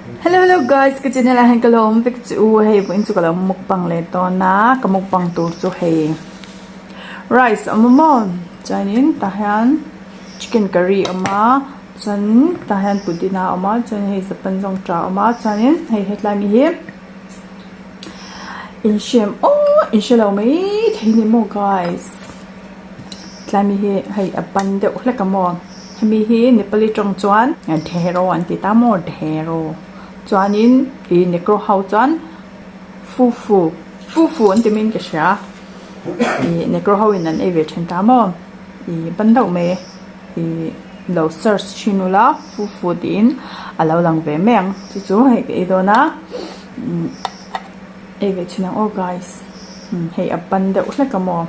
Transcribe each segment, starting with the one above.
Hello hello guys ka channel ah hian ka lo awm vek che u hei vawiin chu ka lo mukbang leh dawn a ka mukbang tur chu hei rice a awm a maw chuanin tah hian chicken curry a awm a chuan tah hian pudina a awm a chuan hei japan zawng tha a awm a chuanin hei hetlai mi hi inhrem aw inhre lo mai thei a ni maw guys. Tlai mi hi hei a ban deuh hlek a maw hemi hi Nepali tawng chuan dhero an ti ta maw dhero chuanin ih negro ho chuan fufu fufu an ti maiin ka hria ih negro ho in an ei ve thin ta maw ih ban deuh mai ih lo search thin ula fufu tiin a lo lang ve mai ang chu chu hei ka ei dawn a umm ei ve thin ang aw guys hei a ban deuh hlek a maw.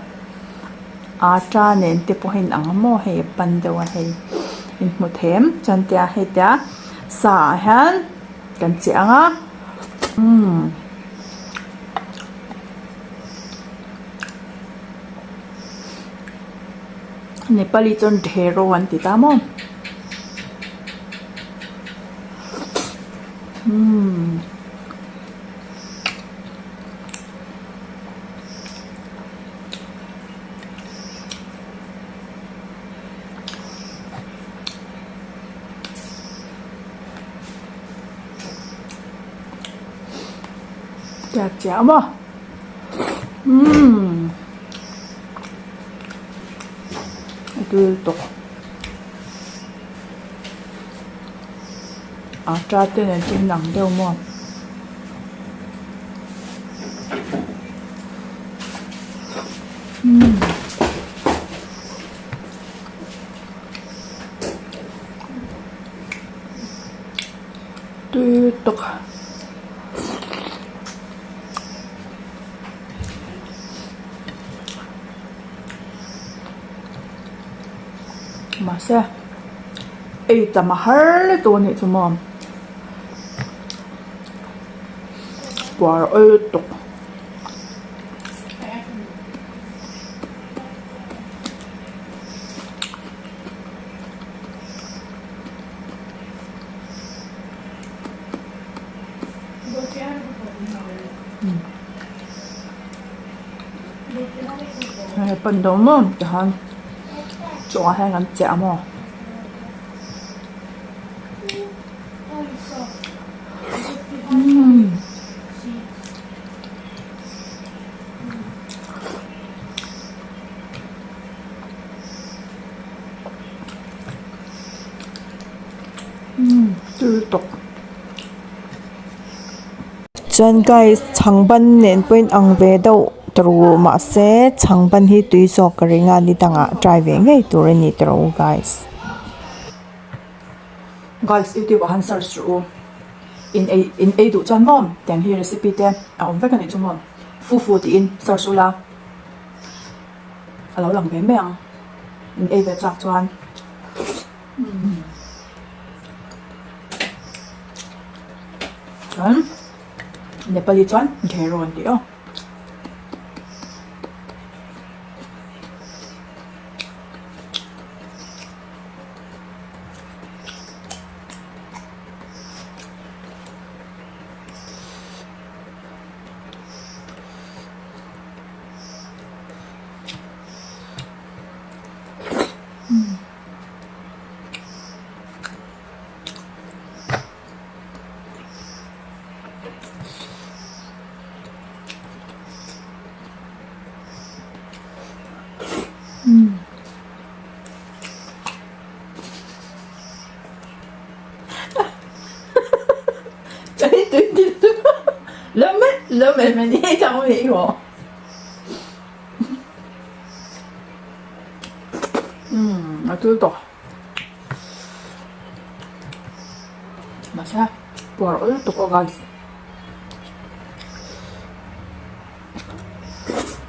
Atta nen te pawh hi ang a maw hei a pan deuh a hei inhmu them chuan tia hei tia sa ah hian kan chiah ang a umm Nepali chuan dhero an ti ta maw umm. Chà chả maw umm a tui lutuk atta te nen chuan inang deuh maw. Tui tawk mahse ei tam a har lutuk a nih chu maw puar awl lutuk. Hei pan deuh maw tihian chungah hian kan chiah a maw. Chuan guys chhang ban nen pawh in ang ve deuh tawrh mahse chhang ban hi tui zawk ka ring a ni dangah try ve ngei tur a ni tawrh u guys. Guys youtube ah han search rawh u in ei in ei duh chuan maw tiang hi recipe te a awm vek a nih chu maw fufu tiin search ula a lo lang ve mai ang in ei ve chak chuan chuan Nepali chuan ghero an tih aw. 你明明呢就俾我，嗯，我都读，mahse puar awl tuk aw guys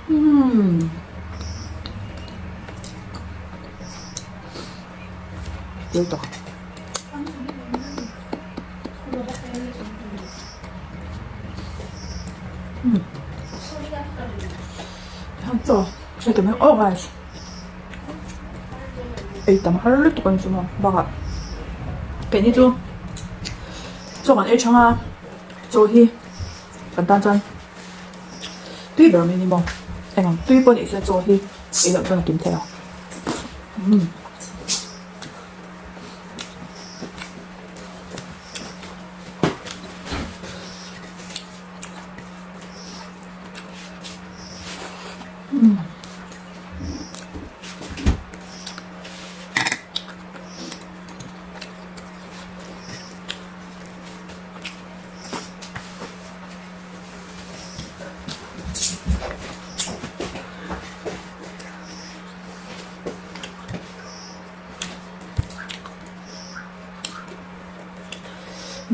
umm tui tawk. Chaw hre ta mai aw guys ei tam har lutuk an chu maw bakah keini chu. Chaw kan ei thang a, chaw hi kan tan chuan tui ber mai ni maw? Eng ang tui pawh ni se chaw hi ei loh chuan a kim thei lo. Umm.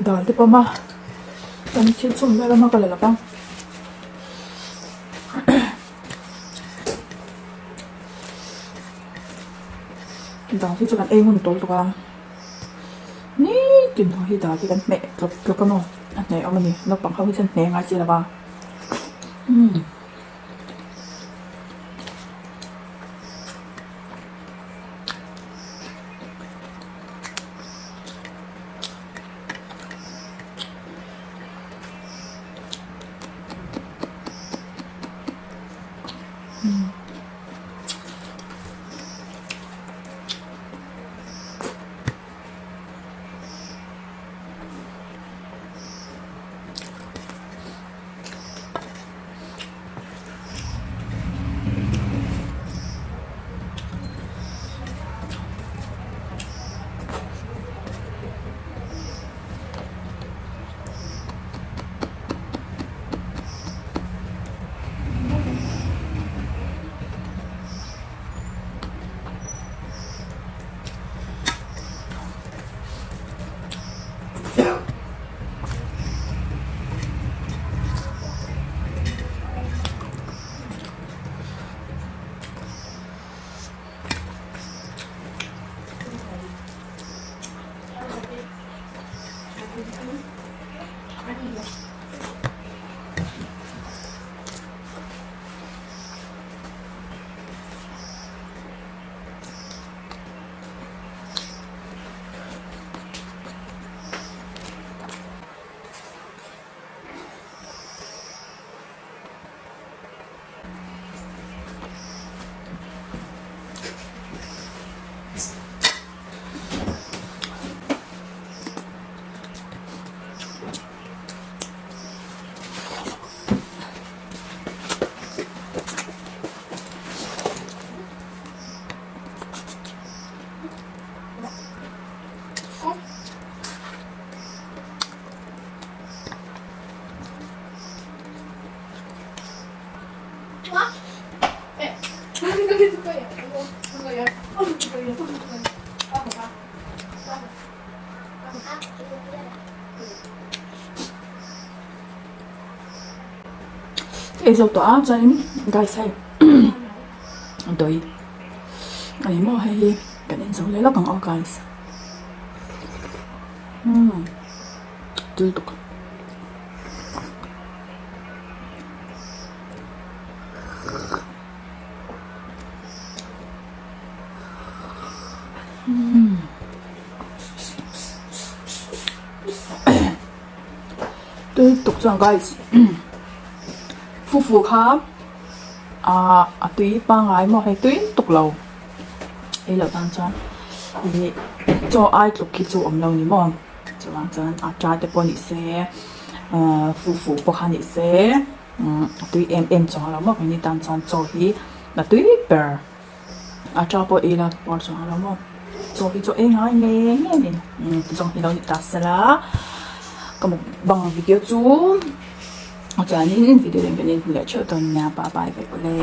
Dal te pawm a kan thil chhum vel a ka la lo vang. Dal hi chu kan ei ngun tawl tawk a nitin ho hi dal hi kan hmeh tlawk tlawk a maw a hne awm a ni naupang ho hi chuan hne ngai chi lo va umm. Ei zo tawh a chuanin guys hei dawi a ni maw hei hi kan en zo leh lawk ang aw guys umm tui lutuk. Tui tuk chuan guys fufu kha ah a tui pangngai maw hei tui tuk lo ei loh tan chuan ih chaw ai tluk khi chu awm lo ni maw chuvang chuan atta te pawh ni se ah fufu pawh kha ni se umm a tui em em chuang lo maw keini tan chuan chaw hi a tui ber. A tha pawh ei la puar chuang a lo maw chaw hi chaw ei ngai nge nge a ni zawng hi lo ni ta sela ka mukbang video chu chuanin video dang kan inhmu leh theuh dawn nia bye bye vek ule.